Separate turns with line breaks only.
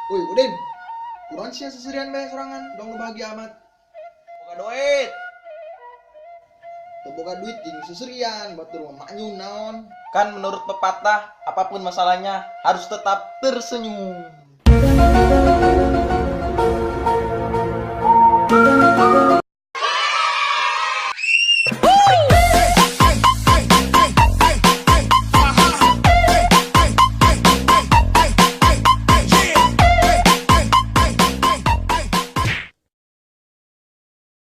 Woi, Udin. Kunaon sia seserian bae sorangan, dong bahagia amat.
Boga duit.
Teu boga duit jeung seserian, batur mah manyun naon.
Kan menurut pepatah, apapun masalahnya harus tetap tersenyum.